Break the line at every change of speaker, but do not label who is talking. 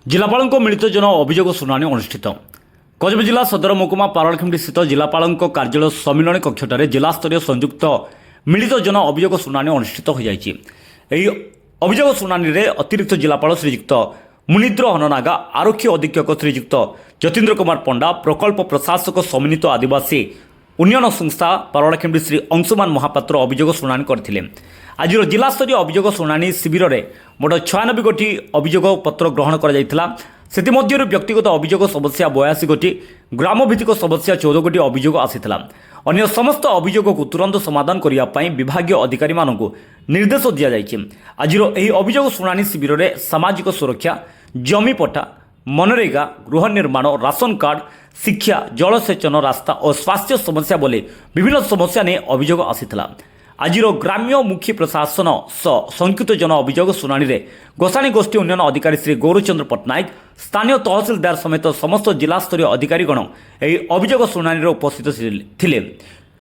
ଜିଲ୍ଲାପାଳଙ୍କ ମିଳିତ ଜନ ଅଭିଯୋଗ ଶୁଣାଣି ଅନୁଷ୍ଠିତ। ଗଜପତି ଜିଲ୍ଲା ସଦର ମହକୁମା ପାରଳାଖେମୁଣ୍ଡି ସ୍ଥିତ ଜିଲ୍ଲାପାଳଙ୍କ କାର୍ଯ୍ୟାଳୟ ସମ୍ମିଳନୀ କକ୍ଷଠାରେ ଜିଲ୍ଲାସ୍ତରୀୟ ସଂଯୁକ୍ତ ମିଳିତ ଜନ ଅଭିଯୋଗ ଶୁଣାଣି ଅନୁଷ୍ଠିତ ହୋଇଯାଇଛି। ଏହି ଅଭିଯୋଗ ଶୁଣାଣିରେ ଅତିରିକ୍ତ ଜିଲ୍ଲାପାଳ ଶ୍ରୀଯୁକ୍ତ ମୁନିଦ୍ର ହନନାଗା, ଆରକ୍ଷୀ ଅଧୀକ୍ଷକ ଶ୍ରୀଯୁକ୍ତ ଯତୀନ୍ଦ୍ର କୁମାର ପଣ୍ଡା, ପ୍ରକଳ୍ପ ପ୍ରଶାସକ ସମନ୍ୱିତ ଆଦିବାସୀ ଉନ୍ନୟନ ସଂସ୍ଥା ପାରଳାଖେମୁଣ୍ଡି ଶ୍ରୀ ଅଂଶୁମାନ ମହାପାତ୍ର ଅଭିଯୋଗ ଶୁଣାଣି କରିଥିଲେ। ଆଜିର ଜିଲ୍ଲାସ୍ତରୀୟ ଅଭିଯୋଗ ଶୁଣାଣି ଶିବିରରେ ମୋଟ 96 ଗୋଟି ଅଭିଯୋଗ ପତ୍ର ଗ୍ରହଣ କରାଯାଇଥିଲା। ସେଥିମଧ୍ୟରୁ ବ୍ୟକ୍ତିଗତ ଅଭିଯୋଗ ସମସ୍ୟା 82 ଗୋଟି, ଗ୍ରାମଭିତ୍ତିକ ସମସ୍ୟା 14 ଗୋଟି ଅଭିଯୋଗ ଆସିଥିଲା। ଅନ୍ୟ ସମସ୍ତ ଅଭିଯୋଗକୁ ତୁରନ୍ତ ସମାଧାନ କରିବା ପାଇଁ ବିଭାଗୀୟ ଅଧିକାରୀମାନଙ୍କୁ ନିର୍ଦ୍ଦେଶ ଦିଆଯାଇଛି। ଆଜିର ଏହି ଅଭିଯୋଗ ଶୁଣାଣି ଶିବିରରେ ସାମାଜିକ ସୁରକ୍ଷା, ଜମି ପଟ୍ଟା, ମନରେଗା, ଗୃହ ନିର୍ମାଣ, ରାସନ କାର୍ଡ, ଶିକ୍ଷା, ଜଳସେଚନ, ରାସ୍ତା ଓ ସ୍ୱାସ୍ଥ୍ୟ ସମସ୍ୟା ବୋଲି ବିଭିନ୍ନ ସମସ୍ୟା ନେଇ ଅଭିଯୋଗ ଆସିଥିଲା। ଆଜିର ଗ୍ରାମ୍ୟ ମୁଖୀ ପ୍ରଶାସନ ସହ ସଂଯୁକ୍ତ ଜନ ଅଭିଯୋଗ ଶୁଣାଣିରେ ଗୋସାଣୀ ଗୋଷ୍ଠୀ ଉନ୍ନୟନ ଅଧିକାରୀ ଶ୍ରୀ ଗୌରଚନ୍ଦ୍ର ପଟ୍ଟନାୟକ, ସ୍ଥାନୀୟ ତହସିଲଦାର ସମେତ ସମସ୍ତ ଜିଲ୍ଲାସ୍ତରୀୟ ଅଧିକାରୀଗଣ ଏହି ଅଭିଯୋଗ ଶୁଣାଣିରେ ଉପସ୍ଥିତ ଥିଲେ।